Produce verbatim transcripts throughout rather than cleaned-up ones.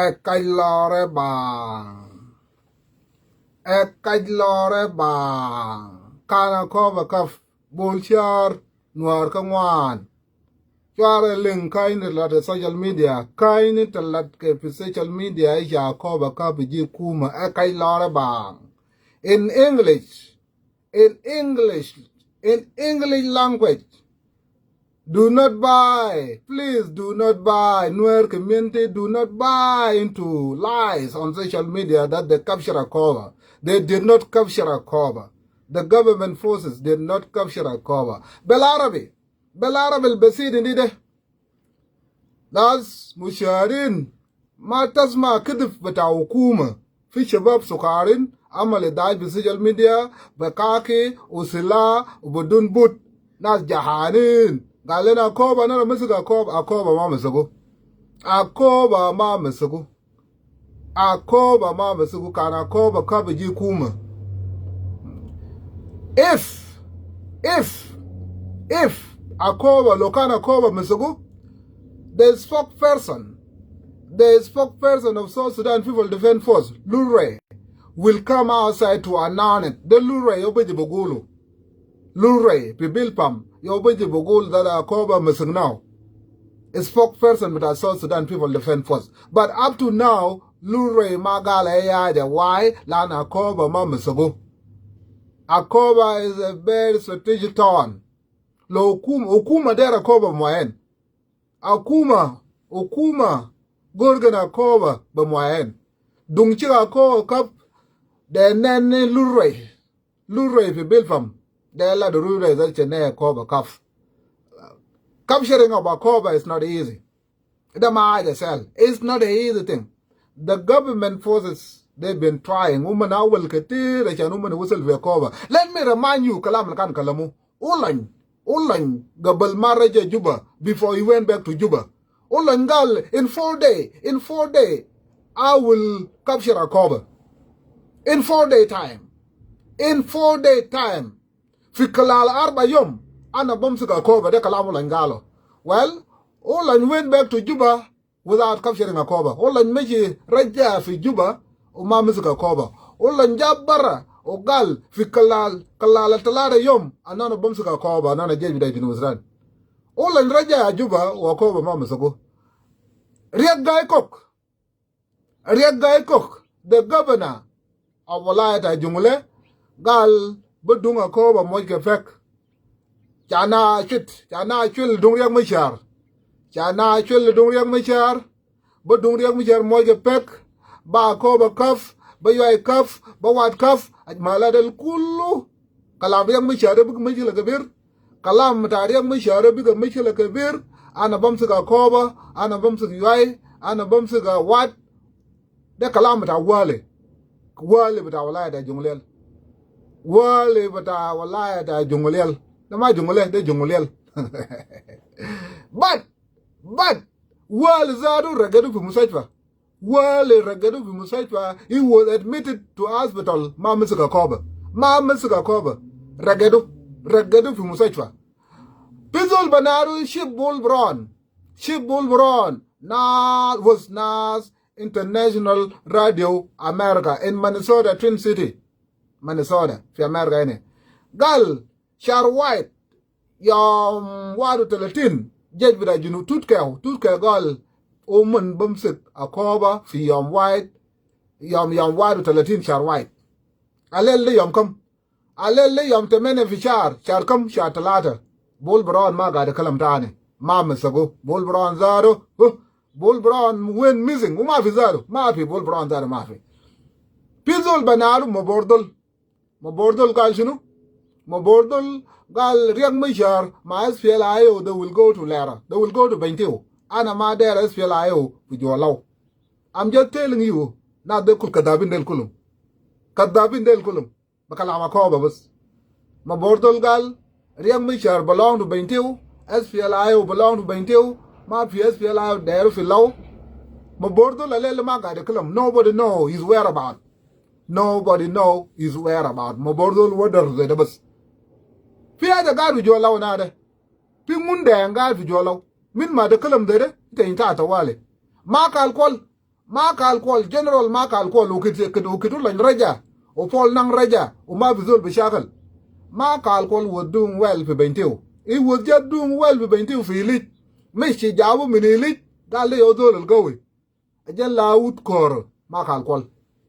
E kailore bang. E kailore bang. Kana koba kaf bolchar nuar ka ngwan. Chware link, kaini lat e social media, kaini te lat ke fi social media, isha Akoba kaf iji hukuma, e kai lore bang. In English, in English, in English language, do not buy, please do not buy, Nuer community, do not buy into lies on social media that they capture Akoba. They did not capture Akoba. The government forces did not capture Akoba. Bel Arabi, bel Arabi al basit indi de. Nas mushahirin, ma tasma kidib bita hukuma. Fi shabab sukarin, amal idaaj fi social media, be kaki, u sila, u bidun but. Nas jahanin. Gal lena Akoba, na masik Akoba, Akoba ma masugu. Akoba ma masugu. Akoba ma masugu, kan Akoba kaf iji hukuma. If, if, if Akoba, lo kan Akoba masugu, the spokesperson, the spokesperson of South Sudan People Defense Force, Lurey, will come outside to announce it. De Lurey ya biji bugulu. Lurey, fi Bilpam, ya biji bugulu that Akoba masaknahu. Spokesperson bita South Sudan People Defense Force. But up to now, Lurey ma gal ayi haja. Why? Lanu Akoba ma masugu. Akoba is a very strategic town. Lo hukum-, hukuma dera Akoba muayen. Hukuma, hukuma, gorgan Akoba be muayen. Dung chik Akoba kaf, de neni Lurey. Lurey fi Bilpam. De la de Lurey zat chene Akoba kaf. Capturing of Akoba is not easy. De ma haja sahil. It's not an easy thing. The government forces, they've been trying. Uman hawal ketir, ashan uman wusul fi Akoba. Let me remind you, kalam al kan kalamu. Ulany, Ulany, gabal ma raja Juba, before he went back to Juba. Ulany gal, in four day, in four day, I will capture Akoba. In four day time. In four day time. Fi kalal arba yom, ana bamsik Akoba, de kalam Ulany galo. Well, Ulany went back to Juba without capturing Akoba. Ulany mashi raja fi Juba, u ma masik Akoba. Ulany jab bara, u gal fi kalal, kalal talata yom, ana, ana bamsik Akoba, ana, ana jesh bita Junub Sudan. Ulany raja Juba, u Akoba ma masugu. Riek Gai Kok, Riek Gai Kok, the governor of walaya ta Jonglei, gal bi dung Akoba moj ke pek. Chana chit, chana chwil dung Riek Machar. Chana chwil dung Riek Machar. Bi dung Riek Machar moj ke pek. Ba Akoba kaf, ba Yuay kaf, ba Wat kaf, ajmala del kulu. Kalam Riek Machar bigi mushkila kebir. Kalam ta Riek Machar bigi mushkila kebir. Ana bamsik Akoba, ana bamsik Yuay, ana bamsik Wat. De kalam ta wali. Wali bita walaya ta Jonglei. Wali bita walaya ta Jonglei. De ma Jonglei, de Jonglei. But, but, wali zatu ragedu fi mustashfa. Wali ragedu fi mustashfa, he was admitted to hospital, ma masik Akoba. Ma masik Akoba. Ragedu, ragedu fi mustashfa. Fi zol banadu Chief Bull Brown. Chief Bull Brown, na, was nas International Radio America in Minnesota, Twin City, Minnesota, fi America ini. Gal, shar wahid, yom wahid wa talatin, jesh bita Junub, Tut Kew, Tut Kew gal, uman bamsik Akoba fi yom wahid, yom, yom wahid wa talatin shar wahid. Alel de yom kam? Alel de yom tamaniya fi shar, shar kam? Shar talata. Bull Brown ma gad kalam tani. Ma masugu. Bull Brown zatu, huh? Bull Brown went missing. Wu ma fi zatu. Ma fi Bull Brown zatu, ma fi. Fi zol banadu Mabordol. Mabordol gal shunu? Mabordol gal Riek Machar ma S P L A I O, they will go to Lera. They will go to Bentiu. Ana ma der S P L A I O fi Jollo. I'm just telling you. Nas de kul kadabin del kulum. Kadabin del kulum. Be kalam Akoba bas. Mabordol gal Riek Machar belong to Bentiu. S P L A I O belong to Bentiu. Ma fi S P L A I O deru fi Lou. Mabordol alel ma gad kalam. Nobody know his whereabout. Nobody know his whereabout. Mabordol wadar zede bas. Fi haja gad fi Jollo na de. Fi munu de gad fi Jollo. Min ma de kalam zede. Ita inta tawali. Ma kal kwal. Ma kal kwal, General ma kal kwal, u kit, kit, u kit Ulany raja, u Paul Nang raja, u ma fi zol bi shakal. Ma kal kwal was doing well fi Bentiu. He was just doing well fi Bentiu fi Ilij. Mishi jabu min Ilij, gal de yo zol al gawi. Aja la ut koro, ma kal kwal.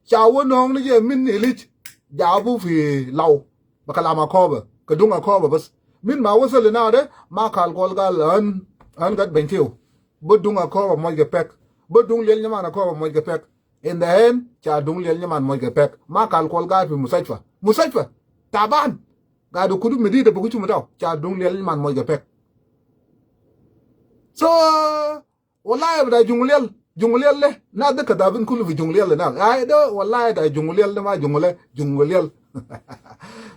Jabu nong ni je min Ilij, jabu fi Lau. Ba kalam Akoba, ka dung Akoba bas. Min ma wasal ina de, ma kal kwal gal an, an gat bentiw. Ba dung Akoba moj ga pek. Ba dung liel nyaman Akoba moj ga pek. In the end, cha dung liel nyaman moj ga pek. Ma kal kwal gal fi mustashfa. Mustashfa. Taban. Gadu kudu midi de buku chuma tau. Cha dung liel nyaman moj ga pek. So, wallahi bida junguliel. Junguliel le. Na de kadabin kulu fi junguliel le na. Ai de, wallahi da junguliel le ma jungule. Junguliel.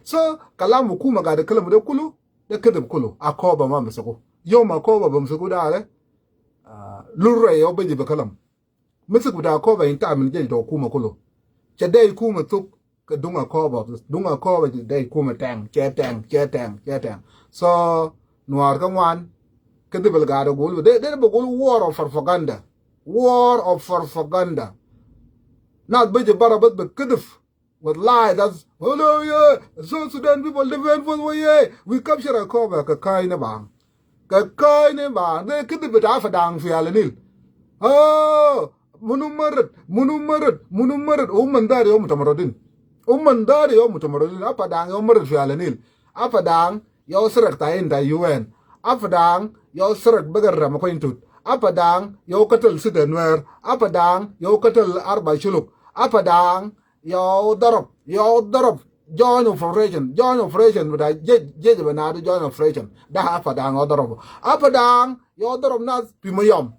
So, kalam hukuma gadu kalam de kulu. De kedib kulu. Akoba ma msuku. Yom Akoba ba msuku da le. Ah, lurra yo beji be kalam. Misik bita Akoba inta min jesh to hukuma kulu. Che de hukuma tuk, ke dung Akoba, dung Akoba che de hukuma teng, che teng, che teng, che teng. So, Nuer ke ngwan, ke de bel gado gulu, de, de bel gulu war of propaganda. War of propaganda. Nas beji bara bas be kedif. Wallahi, that's, oh no, yeah, South Sudan people, defense force, yeah, we capture Akoba, ka kai ne bang. Ka kai ne bang, de kidi bita Apadang fi Ala Nil. Oh, munu marat, munu marat, munu marat, umman dari yom mutamaradin. Umman dari yom mutamaradin, Apadang yom marat fi Ala Nil. Apadang, yom serak ta inta U N. Apadang, yom serak begar rama ko intut. Apadang, yom katal sida Nuer. Apadang, yom katal arba shuluk. Apadang, yom darab, yom darab. Joint operation, joint operation, bita jej, jej bina de joint operation. Da Apadang yom darab. Apadang, yom darab nas fi mayom.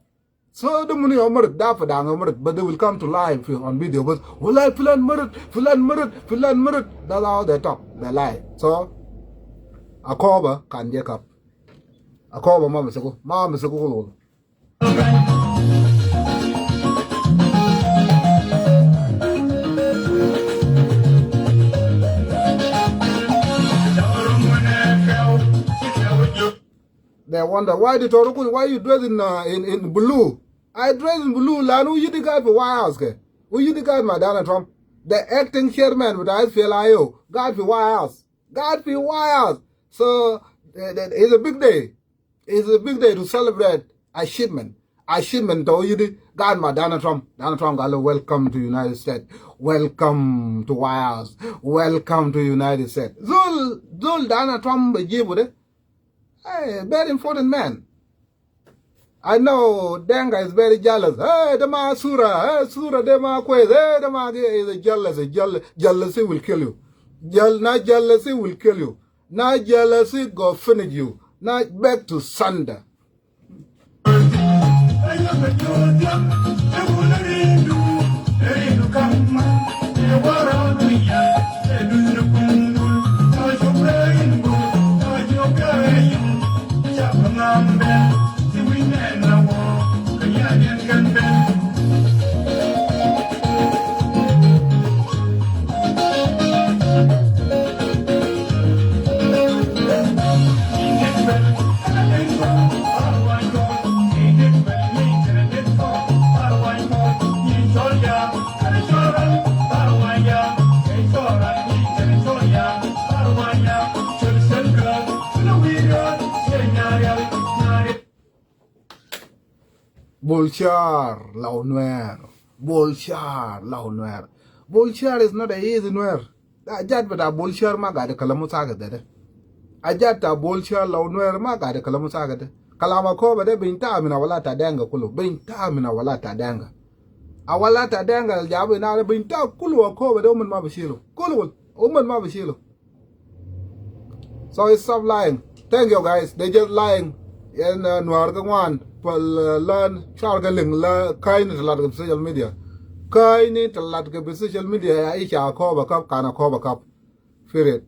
So, de munu yom marat, da Apadang yom marat, but they will come to life on video, but, wallahi, filan marat, filan marat, filan marat. That's how they talk, they lie. So, Akoba kan jekab. Akoba ma msuku, ma msuku kulu. They wonder, why the Torokun, why you dress in, uh, in, in blue? I dress in blue, lanu yidi guard fi White House ke. U yidi guard ma Donald Trump. The acting chairman with the S P L I O, guard fi White House. Guard fi White House. So, eh, eh, it's a big day. It's a big day to celebrate achievement. Achievement to yidi guard ma Donald Trump. Donald Trump gal, welcome to United States. Welcome to White House. Welcome to United States. Zol, zol Donald Trump be jibu de. Hey, very important man. I know Denga is very jealous. Hey, de ma sura, hey, sura de ma kwes, hey, de ma, is a jealous, a jeal-, jealousy will kill you. Jeal-, na jealousy will kill you. Na jealousy go finish you. Na back to sender. Bolshar lau Nuer. Bolshar lau Nuer. Bolshar is not a easy Nuer. Ajat bita Bolshar ma gade kalamu sakit de. Ajat ta Bolshar lau Nuer ma gade kalamu sakit de. Kalam Akoba de binta min awala ta Denga kulu. Binta min awala ta Denga. Awala ta Denga al jabu ina de binta kulu Akoba de umman ma bishilu. Kulu, umman ma bishilu. So stop lying. Thank you, guys. They just lying. Yan, uh, Nuer ke ngwan. Pal, uh, learn. Shar ke ling la. Kaini talat ke social media. Kaini talat ke social media ya isha Akoba kap, kana Akoba kap. Period.